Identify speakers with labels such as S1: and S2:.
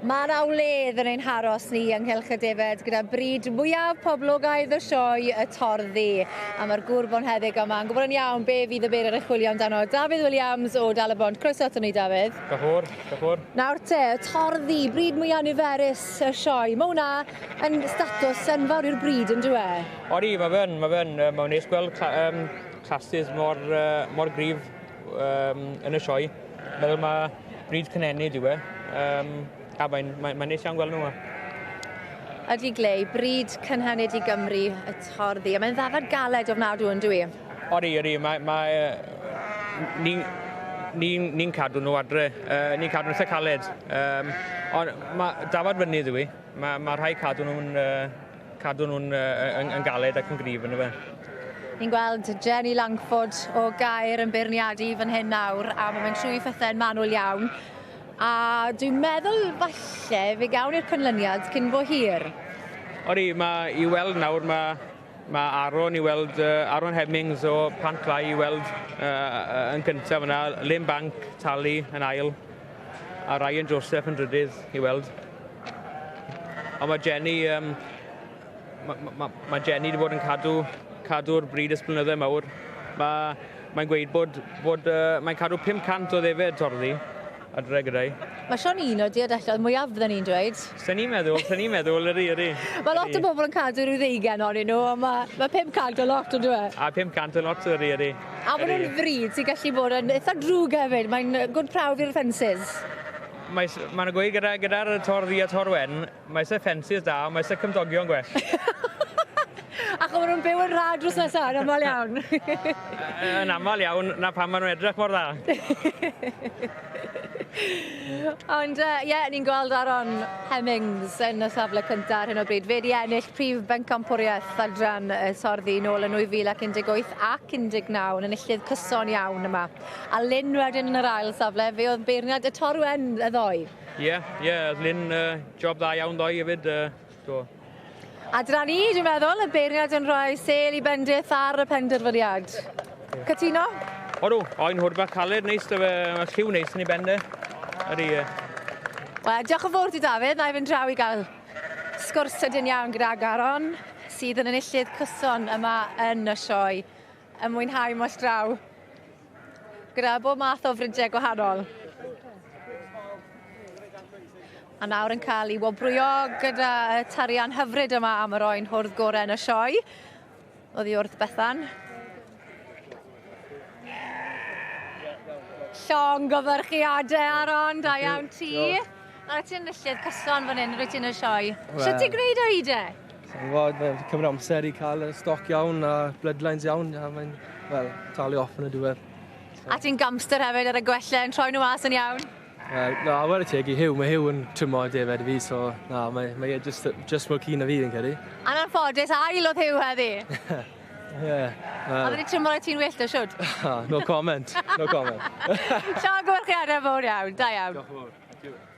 S1: Mae 'na wledd yn ein haros ni yng Nghylch y Defaid gyda bryd mwyaf poblogaidd y sioe, y Torddu. A mae'r gŵr bonheddig yma yn gwybod yn iawn be fydd y beirniad yn chwilio amdano. Dafydd Williams o Dal-y-bont. Croeso ato ni, Dafydd.
S2: Diolch yn fawr, diolch yn fawr.
S1: Nawr te, y Torddu, bryd mwyaf niferus y sioe. Mae hwnna yn statws enfawr i'r bryd, yn dyw e?
S2: Odi, mae fe'n, mae fe'n, mae'n neis gweld um, classes mor, uh, mor gryf um, yn y sioe. Meddwl mae bryd cynhenid yw e. Um, a mae'n mae, mae neis iawn gweld nhw yma.
S1: Ydy Glei, bryd cynhenid i Gymru y torddi. A mae'n ddafad galed ofnadw yn dwi?
S2: Odi, odi. Mae, mae, ni'n ni, ni cadw nhw adre. Uh, ni'n cadw nhw'n eitha caled. Um, ond mae dafad fynydd yw i. Mae, mae rhai cadw nhw'n uh, cadw nhw'n uh, yn, yn galed ac yn gryf yn y fe.
S1: Ni'n gweld Jenny Langford o Gaer yn beirniadu fan hyn nawr, a mae'n mynd trwy phethau'n manwl iawn. A dwi'n meddwl falle fe gawn i'r canlyniad cyn bo hir.
S2: Odi, mae i weld nawr, mae, mae Aaron i weld, uh, Aaron Hemmings o Pant Clai i weld uh, yn gyntaf yna, Lynn Bank, Tali yn ail, a Ryan Joseph yn drydydd i weld. Ond mae Jenny, um, mae ma, ma Jenny wedi bod yn cadw, cadw'r bryd ys blynyddoedd mawr. Mae, mae'n gweud bod, bod uh, mae'n cadw 500 o ddefed torddi adre gyda'i.
S1: Mae Sean un o'r diadelloedd mwyaf fydden ni'n dweud.
S2: Sen ni'n meddwl, sen ni'n meddwl, ydy, ydy.
S1: Mae lot o bobl yn cadw rhyw ddeugen ohonyn nhw, ond mae, mae 500 o lot yn dweud.
S2: A 500 yn lot, ydy, ydy.
S1: A maen nhw'n fryd sy'n gallu bod yn eitha drwg hefyd. Mae'n good prawf i'r ffensys.
S2: Mae, maen nhw'n gweud gyda'r gyda, gyda tor ddu a tor wen, mae eisiau ffensys da, ond mae eisiau cymdogion gwell.
S1: Ac maen nhw'n byw yn rhad drws nesaf, yn aml iawn.
S2: yn aml iawn, na pam maen nhw'n edrych mor dda.
S1: Ond ie, uh, yeah, ni'n gweld Aaron Hemmings yn y safle cyntaf ar hyn o bryd. Fe wedi ennill prif bencampwriaeth adran y Sorddi nôl yn 2018 ac 19, yn enillydd cyson iawn yma. A Lynn wedyn yn yr ail safle, fe oedd beirniad y Torwen y ddoe.
S2: Ie, yeah, ie, yeah, oedd Lynn uh, job dda iawn ddoe hefyd. Uh, do.
S1: A dyna ni, dwi'n meddwl, y beirniad yn rhoi sêl i bendith ar y penderfyniad. Yeah. Cytuno?
S2: Odw, oen hwr bach caled neis, dy fe, mae lliw neis yn ei ben de. Ydy, ie.
S1: Wel, diolch yn fawr ti Dafydd, na i fynd draw i gael sgwrs sydyn iawn gyda Garon, sydd yn enillydd cyson yma yn y sioe, yn mwynhau mos draw. Gyda bob math o fridiau gwahanol. A nawr yn cael ei wobrwyo gyda y tarian hyfryd yma am yr oen hwrdd gorau yn y sioe. Oddi wrth Bethan. Llongyfarchiadau Aaron, da iawn ti. A ti'n enillydd cyson fan hyn, rwyt ti yn y sioe. Well, Sut ti'n gwneud o hyd e?
S3: Sa'n gwybod, mae'n cymryd amser i cael y stoc iawn a bloodlines iawn, a mae'n, wel, talu off yn y diwedd.
S1: So. A ti'n gamster hefyd ar y gwella, yn troi nhw mas yn iawn?
S3: Wel, na, ware teg i Huw, mae Huw yn trymo defaid i fi, so na, mae, mae e just, just mor keen na fi, fi'n credu.
S1: Yn anffodus, ail oedd Huw heddi.
S3: Ie. Yeah,
S1: well. Oedd wedi trymo ti'n wyllt o siwt?
S3: no comment, no comment.
S1: Llongyfarchiadau fawr iawn, da iawn.
S3: Diolch yn fawr. Thank you.